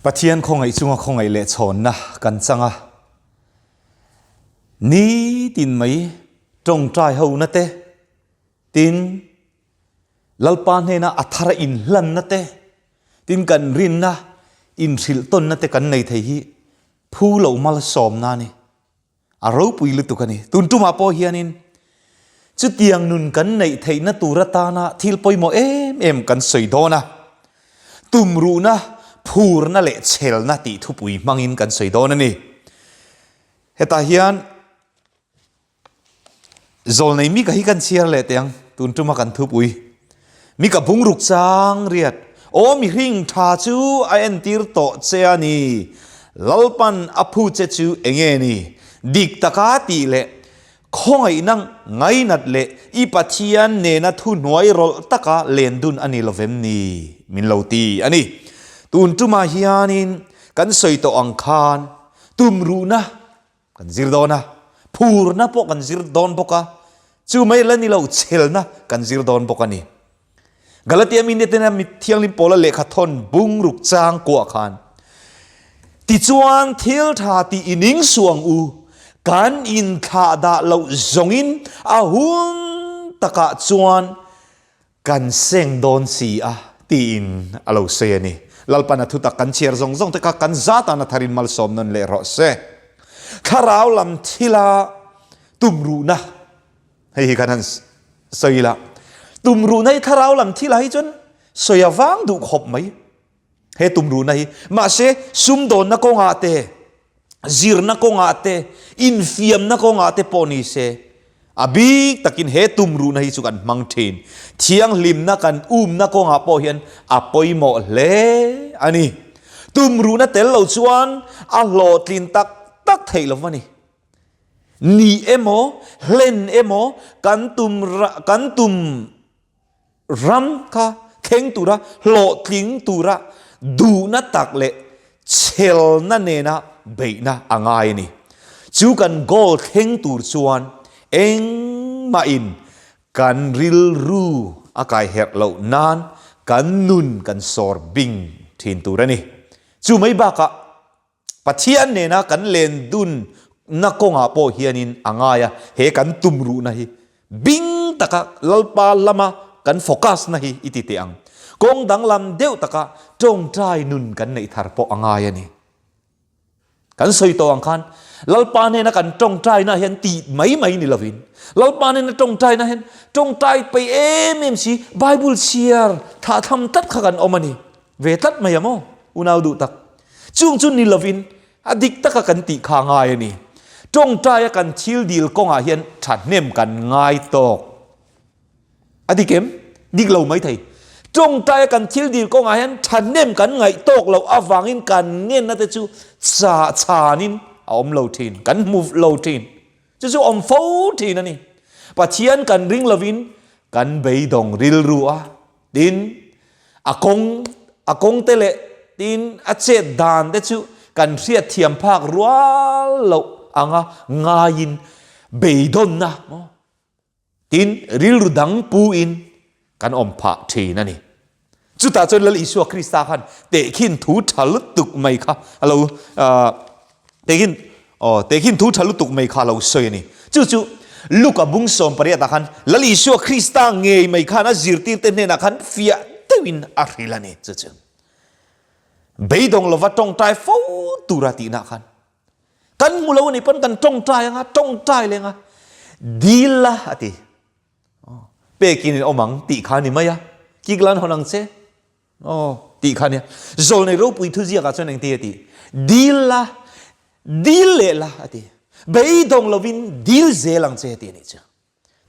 Pathian khawngaih chunga khawngaih leh chhawnna kan chang a, nitin mai tawngtai hona te, tin Lalpa hnena a thara inhlanna te, tin kan rinna inhrilh tawnna te kan nei thei hi phu lo malsawmna a ni. A ropui lutuk a ni. Tun tumah pawh hianin chutiang nun kan neih theihna tur atana thil pawimawh em em kan sawi dawn a. Tumruhna, phurna leh chhelna tih thupui hmangin kan sawi dawn a ni. Hetah hian Zawlnei Mika hi kan chhiar leh teh ang, tun tuma kan thupui. Mika bungruk chang riat, Aw mihring tha chu a entir tawh che a ni, Lalpan a phu che chu enge ni? Dik taka tih leh khawngaihna ngainat leh i Pathian nena thuhnuai rawlh taka len dun a ni lovem ni? Min lo ti a ni. Tun tumah hianin kan sawi tawh ang khan tumruhna Kan zir dawn a, phurna pawh kan zir dawn bawk a, chu mai la ni lo chhelna kan zir dawn bawk a ni. Galatia mi nitena mi thianghlim pawla lehkha thawn bungruk chang kuah khan, Tichuan thil tha tih i ning suh ang u, kan inthlahdah loh zawngin a hun takah chuan Kan seng dawn si a, tiin a lo sawi a ni. Lalpan a thutak kan chhiar zawng zawng te kha kan za tan a tharin malsawm nawn leh rawh se. Thlarau lam thila tumruhna, hei hi kan han sawi ila, tumruhna hi thlarau lam thilah hi chuan sawi a vang duh khawp mai. He tumruhna hi mahse sumdawnna kawngah te, zirna kawngah te, infiamna kawngah te pawh ni se, a bik takin he tumruhna hi chu kan hmang thin. Thianghlimna kan umna kawngah pawh hian a pawimawh hle a ni. Tumruhna tel lo chuan a hlawhtlin tak tak theih lo va ni. Ni emaw, hlen emaw kan tum kan tum Ram kha thleng tura hlawhtling tura duhna tak leh chhelna nena beihna a ngai a ni. Chu kan goal thleng tur chuan engmahin kan rilru a kai herh loh nan kan nun kan sawr bing thin tur a ni. Chu mai bakah Pathian nena kan len dun na kawngah pawh hianin a ngai a, he kan tum ruhna hi bing taka Lalpa lama kan focus na hi i ti teh ang. Kawng danglam deuh taka tawngtai nun kan neih thar pawh a ngai a ni. Kan sawi tawh ang khan Lalpa hnena kan tawngtaina hian tih mai mai ni lovin Lalpa hnena tawngtaina hian tawngtai peih em em si Bible chhiar thahtham tlat kha kan awm a ni. Ve tlat mai a maw? Unau duh tak. Chung chu ni lovin a dik taka kan tih kha ngai a ni. Tawngtaia kan thil dil kawngah hian thahnem kan ngai tawk. A dik em? Dik lo mai thei. Tawngtaia kan thil dil kawngah hian thahnem kan ngaih tawk loh avangin kan ngenna te chu chah chhanin a awm lo thin, kan hmu lo thin. Chu chu awm fo thin a ni. Pathian kan ring lovin kan beidawng rilru a. Tin, a kawng, a kawngte leh tin a chet dan te chu kan hriat thiam phak rual loh anga ngaiin beidawnna maw tin rilru dang puin kan awm phah thin a ni. Chutah chuan Lal Isua Krista khan tehkhin thu tha lutuk mai kha a lo Tehkhin, aw, tehkhin thu tha lutuk mai kha lo sawi a ni. Chu chu Luka bung 18 ah khan Lal Isua Krista ngei mai khan a zirtirte hnenah khan fiah deuhin a hrilh a ni. Chu chu beidawng lova tawngtai fo tura tihna khan kan hmu lo a nih pawn kan tawngtai anga tawngtai leng a dil la a ti. Pekin in awm ang tih kha a ni mai a, kik lan hawn ang che. Aw, tih kha nia. Zawlnei ropui thuziakah chuan engti a ti? Dil la, dil leh la a ti. Beidawng lovin dil zel ang che a ti a nih chu.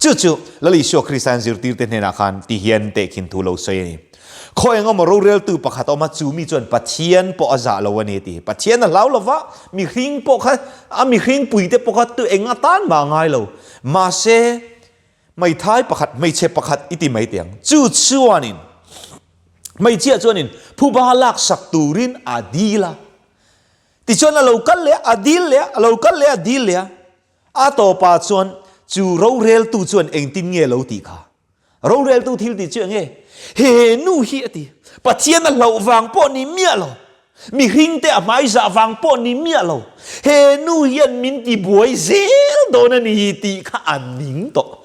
Chu chu Lal Isua Krista in zirtirte hnenah khan ti hian tehkhin thu lo sawi a ni. Khaw eng emaw roreltu pakhat a awm a, chu mi chuan Pathian pawh a zah lo a ni a ti. Pathian a hlau lo va, mihring pawh kha, a mihring puite pawh kha tu eng atan mah a ngai lo. Mahse, Hmeithai pakhat, hmeichhe pakhat i ti mai teh ang. Chu chuanin, hmeichhia chuanin phuba laksak turin a dil a. Tichuan a lo kal leh a, a dil leh a, a lo kal leh a, a dil leh a. A tawpah chuan chu roreltu chuan engtin nge lo tih kha? Roreltu thil tih chu eng nge? He nu hi a ti. Pathian a hlauh vang pawh ni miah lo. Mihringte a hmaizah vang pawh ni miah lo, he nu hian min ti buai zel dawn a ni tih kha a ning tawh.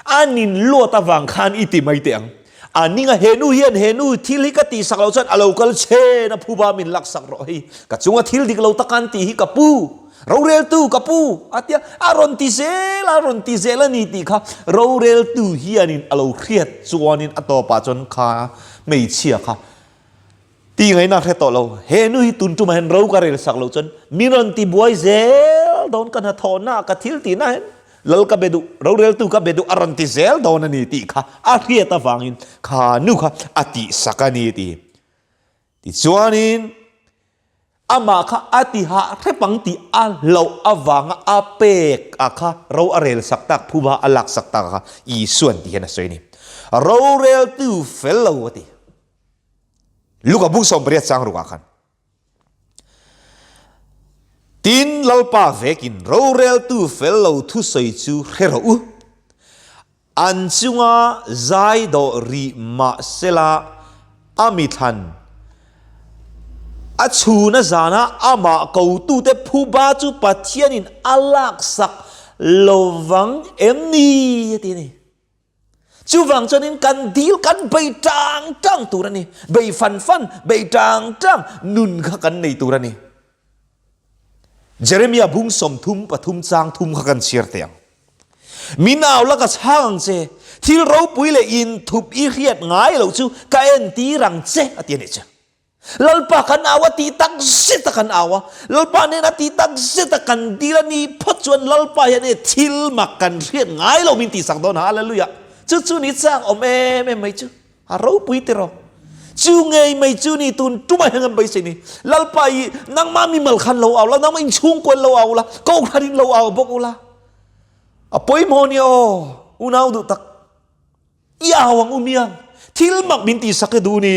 A nin luat avang khan i ti mai teh ang. A ning a, he nu hian he nu thil hi ka tihsak loh chuan a lo kal chen a phuba min laksak rawh hei, ka chunga thil dik lo tak an tih hi ka pu, roreltu ka pu a tia, a rawn ti zel a, a rawn ti zel a ni tih kha roreltu hianin a lo hriat chuanin a tawpah chuan kha hmeichhia kha Ti ngaihna hre tawh lo. He nu hi tun tumah hian ro ka rel sak lo chuan min rawn ti buai zel dawn ka hnathawhna ka thil tihna hian lal ka be duh, roreltu ka be duh a rawn ti zel dawn a ni tih kha a hriat avangin kha nu kha a tihsak a ni ti. Tichuanin amah kha a ti hah hrep ang tih a hlauh avanga a pek a kha ro a rel sak tak phuba a lak sak tak a kha Isuan ti hian a sawi a ni. Roreltu fel lo a ti. Luka bung 18 chang rukah khan. Tin Lalpa vekin roreltu fel lo thusawi chu hre rawh u. An chunga zai dawh rih mah sela a mithlan a chhuna zana amah kotute phuba chu Pathianin a laksak lovang em ni a ti a ni. Chuvang chuanin kan dil kan bei tang tang tur a ni. Bei fan fan, bei tang tang nun kha kan nei tur a ni. Jeremia bung 33 chang thum kha kan chhiar teh ang. Min au la ka chhang ang che, thil ropui leh inthup i hriat ngai loh chu ka entir ang che a ti a nih chu. Lalpa kan au a tih tak zet a kan au a, Lalpa nen a tih tak zet a kan dil a ni phawt chuan Lalpa hian e thil mak kan hriat ngai lo min tihsak dawn Hallelujah! Chu chu ni chak awm em em mai chu a ropui tiraw. Chu ngei mai chu ni tun tumah hian kan beisei ni. Lalpa i nangmah mimal khan lo au la, nangmah inchhungkuan lo au la, kohhran in lo au bawk ula. A pawimawh nia aw, unau duh tak. I au ang u miang, thil mak min tihsak hi duh ni.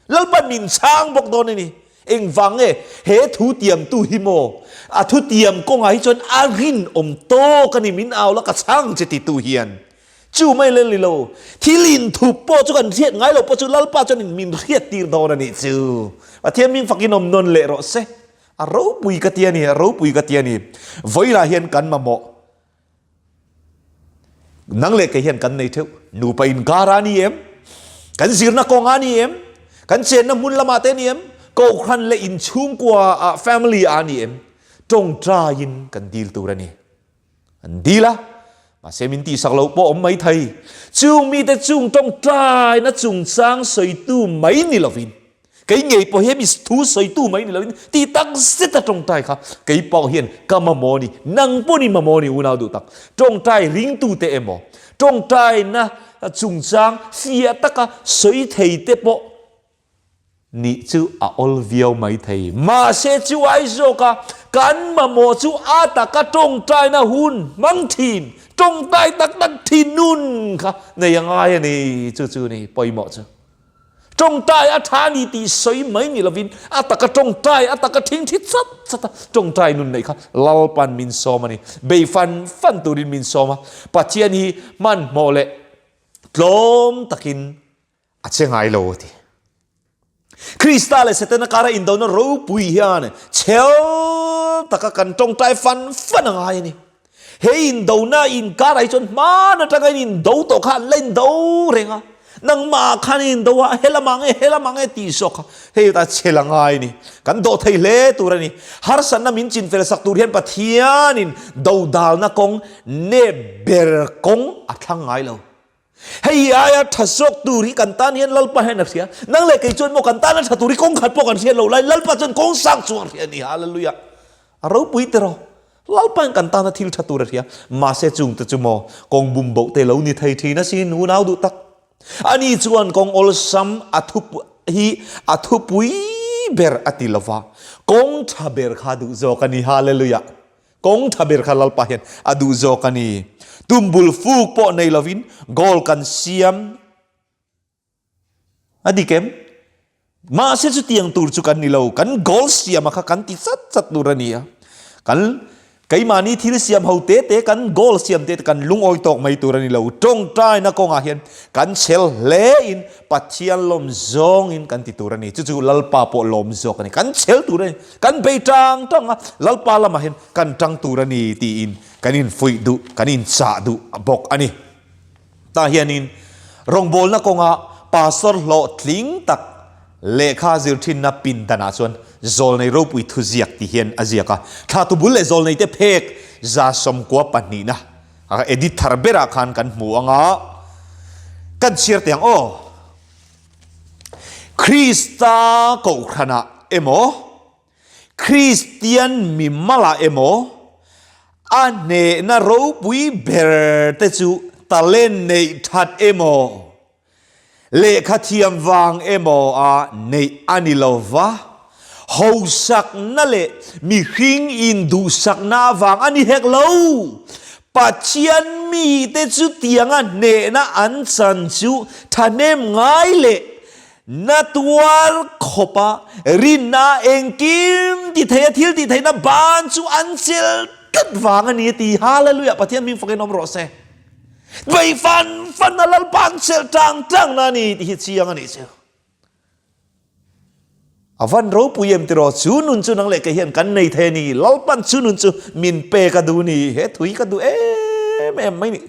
Lalpan min chhang bawk dawn a ni. Engvang nge he thu tiamtu hi maw? A thu tiam kawngah hi chuan a rinawm tawk a ni, min au la ka chhang che titu hian. Chu mai lel ni lo, thil inthup pawh chu kan hriat ngai lo pawh chu Lalpa chuan min hriat tir dawn a nih chu. Pathian min fakin awm nawn leh rawh se. A ropui ka ti a ni, a ropui ka ti a ni. Vawilah hian kan mamawh. Nang leh kei hian kan nei theuh. Nupa inkar a ni em? Kan zirna kawng a ni em? Kan chenna hmun lamah te a ni em? Kohhran leh inchhungkua ah family ah a ni em? Tawngtaiin kan dil tur a ni. An dil a, mahse min tihsak loh pawh awm mai thei. Chung mite chung tawngtaina chungchang sawitu mai ni lovin, Kei ngei pawh hian mi thu sawitu mai ni loin ti tak zet a tawngtai kha kei pawh hian ka mamawh ni, nang pawh ni mamawh ni unau duh tak. Tawngtai ringtute emaw, tawngtaina chungchang fiah taka sawi thei te pawh nih chu a awl viau mai thei. Mahse chu ai zawka kan mamawh chu a taka tawngtaina hun hmang thin, tawngtai tak tak thin nun kha nei a ngai a ni, chu chu ni pawimawh chu. Tawngtai a tha ni tih sawi mai ni lovin a taka tawngtai, a taka thingthi chat chat a tawngtai nun neih kha Lalpan min sawm a ni. Bei fan fan turin min sawm a, Pathian hi hmanhmawh leh tlawm takin a che ngai lo a ti. Krista leh Setana kara indona ropui hian chhel taka kan tawngtai fan fan a ngai a ni. He indona inkar ah hi chuan hman atanga in indo tawh kha an la indo reng a, nangmah khan in indo a, he lamah nge he lamah nge tih zawk kha hei ta chhe la ngai a ni. Kan dawh thei hle tur a ni. Harsatna min chinfel sak tur hian Pathianin dodalna kawng nep ber kawng a thlang ngai lo. Hei aia tha zawk tur hi kan tan hian Lalpa hian a hria. Nang leh kei chuan maw kan tana tha tur hi kawng khat pawh kan hriat loh lai Lalpa chuan kawng sang chu a hria a ni. Hallelujah. A ropui tiraw. Lalpa hian kan tana thil tha tur a hria. Mahse chungte chu maw kawng bum boh te lo ni thei thin asin unau duh tak. Ani chuan kawng awlsam a thu hi a thupui ber a ti lova kawng tha ber kha duh zawk a ni. Hallelujah. Kawng tha ber kha Lalpa hian a duh zawk a ni. Tumbul fuk pawh nei lovin goal kan siam a dik em? Mahse chutiang tur chu kan ni lo, kan goal siam a kha kan ti chat chat tur a ni a. Kan. Keimahni thil siam ho te te kan goal siam te te kan lungawi tawk mai tur a ni lo. Tawngtaina kawngah hian kan chhel hle in Pathian lawm zawngin kan ti tur a ni. Chu chu Lalpa pawh lawm zawk a ni. Kan chhel tur a ni. Kan bei tang tang a, Lalpa lamah hian kan tang tur a ni tiin kan infuih duh, kan inchah duh bawk a ni. Tah hianin rawngbawlna kawnga pastor hlawhtling tak lehkha zir thinna pindanah chuan zawlnei ropui thuziak ti hian a ziak a. Thlatu bul leh zawlneite phek 92 na edit thar berah khan kan hmu ang a, kan chhiar teh ang aw. Krista kohhranah emaw, Kristian mimalah emaw, a hnehna ropui ber te chu talent neih that emaw, lehkha thiam vang emaw a neih a ni lo va, hosakna leh mihring induhsakna avang a ni hek lo. Pathian mite chu tianga hnehna an chan chu thahnem ngai leh Na tuar khawpa rinna engkim ti thei a thil tih theihna ban chu an chel tlat vang a ni a ti. Hallelujah! Pathian hming fakin awm rawh se. Bei fan fan a Lalpa an chel tang tang na a ni tih hi chiang a nih chu. A van ropui em tiraw chu nun chu nang leh kei hian kan nei thei a ni. Lalpan chu nun chu min pek a duh ni. He thui ka duh em em mai ni.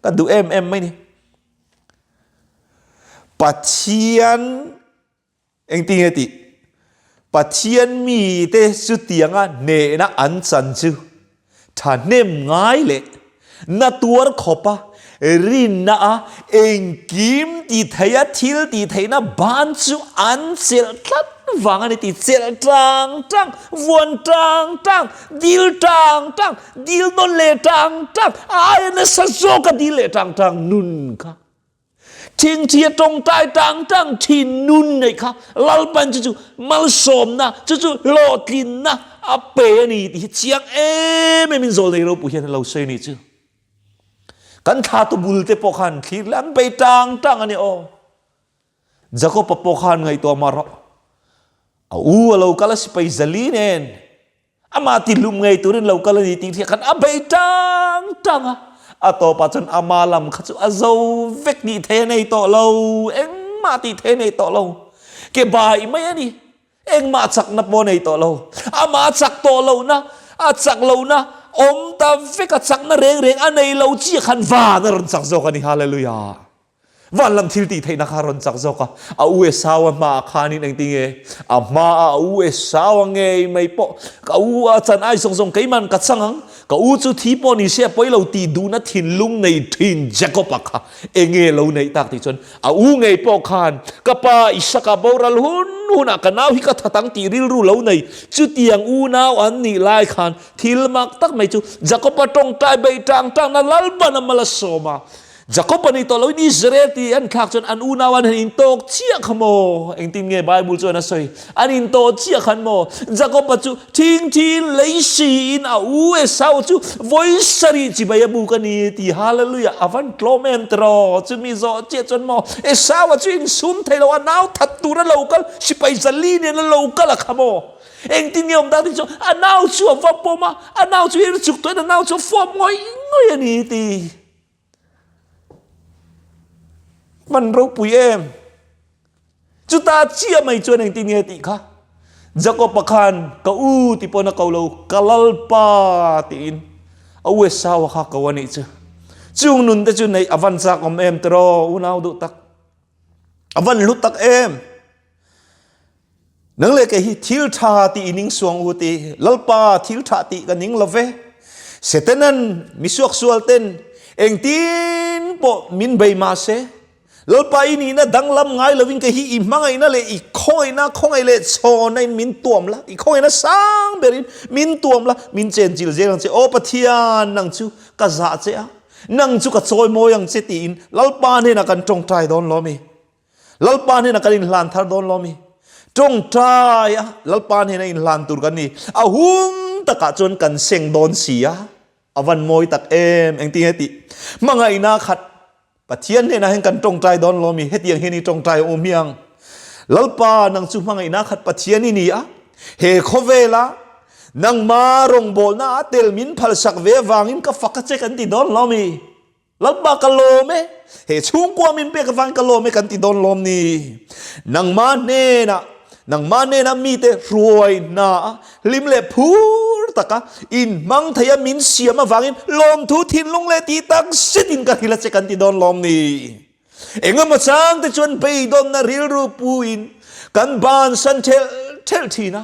Ka duh em em mai ni. Pathian engtin nge tih? Pathian mite chutianga hnehna an chan chu thahnem ngai leh na tuar khawpa rinna a engkim ti theia thil tih theihna ban chu an chelh tlat vang a ni tih chelh tang tang, vuan tang tang, dil tang tang, Dil nawn leh tang tang, a aia nasa zawk a dil leh tang tang nun kha. Thingthi a tawngtai tang tang thin nun nei kha Lalpan chu chu malsawmna, chu chu hlawhtlinna a pe a ni tih hi chiang em em in zawl nei ropui hian a lo sawi a nih chu. Kan thlatu bul te pawh khan thlir leh an bei tang tang a ni aw. Jakob-a pawh khan ngaihtuah mah rawh. A u a lo kal a sipai zali nen. Amah tihlum ngei turin lo kal a ni tih hriat khan a bei tang tang a, a tawpah chuan ama lam kha chu a zo vek tih thei a nei tawh lo, engmah tih thei a nei tawh lo, ke bai mai a ni, engmah chakna pawh a nei tawh lo, amah a chak tawh lohna, a chak lohna awm ta vek a chakna reng reng a nei lo chiah khan van a rawn chak zawk a ni, Hallelujah. Van lam thil tih theihna kha a rawn chak zawk a, a u Esau a hmaah khanin engtin nge a hmaah a u Esau a ngei mai pawh ka u a chan ai zawng zawng keiman ka chang ang, ka u chu thi pawh ni se a pawi lo tih duhna thinlung nei thin Jacob-a kha enge lo neih tak tih chuan a u ngei pawh khan ka pa Isaka boral hun hunah ka nau hi ka that ang tih rilru lo nei chutiang unau an nih lai khan thil mak tak mai chu Jacob-a tawngtai bei tang tangna Lalban a mal a sawm a. Jakob a nih tawh loin Israel tih an thlak chuan an unau an han intawk chiah kha maw? Engtin nge Bible chuan a sawi? An intawh chiah khan maw? Jakob-a chu thingthin lei siin a u Esau chu vawi sarih chibai a buk a ni ti Hallelujah a van tlawm em tiraw? Chumi zawh chiah chuan maw Esau-a chu insum thei lo a nau that tur a lo kal sipai zali nen a lo kal a kha maw? Engtin nge awm tak tih chu a nau chu a va pawm a, a nau chu ir chuk tuahin a nau chu a fawp ngawih ngawih a ni ti. Man ropui em? Chuta chiah mai chuan engtin nge tih kha? Jakob-a khan ka u ti pawn a ko lo, ka lalpa tiin a u Esau-a kha ko a nih chu. Chung nun te chu neih a van chak awm em tiraw unau duh tak? A van hlu tak em? Nang leh kei hi thil tha tih i ning suang u ti, Lalpa thil tha tih ka ning lo ve. Setanan misuaksual ten engtin pawh min bei mah se, Lalpa i nihna danglam ngai lovin kei hi i hmangaihna leh i khawngaihna khawngaih leh chhawna in min tuam la, i khawngaihna sang berin min tuam la, min chenchil zel ang che. Aw Pathian, nang chu ka zah che a, nang chu ka chawimawi ang che tiin Lalpa hnenah kan tawngtai dawn lo mi. Lalpa hnena kan inhlan thar dawn lo mi? Tawngtai a Lalpa hnena inhlan tur kan ni. A hun takah chuan kan seng dawn si a. A van mawi tak em, engtin nge tih? Hmangaihna khat Pathian hnenah hian kan tawngtai dawn lo mi? Hetiang hian i tawngtai awm hi ang. Lalpa nang chu hmangaihna khat Pathian i ni a. He khawvela. Nangma rawngbawlna ah tel min phalsak ve avangin ka fak a che kan ti dawn lo mi? Lalpa ka lawm e, he chhungkua min pek avangin ka lawm e kan ti dawn lawm ni? Nangma hnenah, nangma hnena mite hruai hna a hlim leh phur taka inhmang theia min siam avangin lawmthu thinlung leh tih tak zetin ka hrilh a che kan ti dawn lawm ni? Engemaw chang te chuan beidawnna rilru puin kan bansan thelh thelh thin a.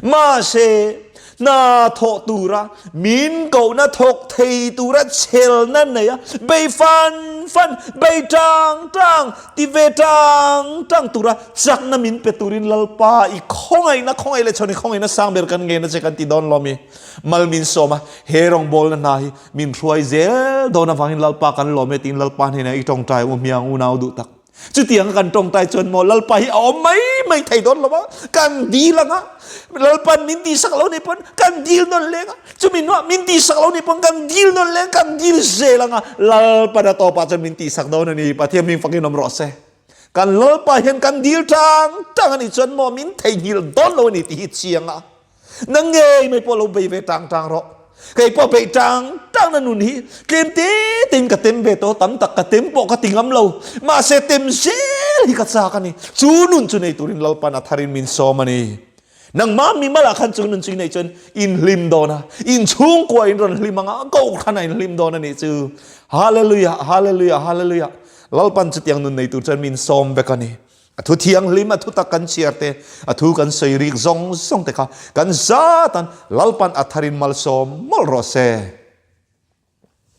Mahse, hna thawh tura min kohna thawk thei tura chhelna nei a, bei fan fan, bei tang tang, ti ve tang tang tura chakna min pe turin Lalpa i khawngaihna, khawngaih leh chhawn i khawngaihna sang ber kan ngen a che kan ti dawn lawm i mal min sawm a, he rawngbawlna hna hi min hruai zel dawn avangin Lalpa kan lawm e tiin Lalpa hnenah i tawngtai u hmiang unau duh tak. Chutiang a kan tawngtai chuan maw Lalpa hi a awm mai mai thei dawn lo a, kan dil ang a, Lalpa'n min tihsak lo nih pawn kan dil nawn leng a, chumi hnuah min tihsak lo nih pawn kan dil nawn leng, kan dil zel ang a, Lalpa'n a tawpah chuan min tihsak dawn a ni, Pathian hming fakin awm rawh se. Kan Lalpa hian kan dil tang tang a nih chuan maw min theihnghilh dawn lo a ni tih hi chiang a. Nang ngei mai pawh lo bei ve tang tang rawh. Kei pawh bei tang tang na nun hi tlem te tein ka tem ve tawh, tam tak ka tem pawh ka ti ngam lo. Mahse tem zel hi ka chak a ni. Chu nun chu nei turin Lalpan a tharin min sawm a ni. Nangmah mimal ah khan chu nun chu i neih chuan in hlim dawn a, in chhungkua in rawn hlim ang a, kohhran ah in hlim dawn a nih chu. Hallelujah, hallelujah, hallelujah. Lalpan chutiang nun nei tur chuan min sawm vek a ni. A thu thianghlim, a thu tak kan chhiar te, a thu kan sawi rik zawng zawng te kha kan zatan Lalpan a tharin malsawm mawlh rawh se.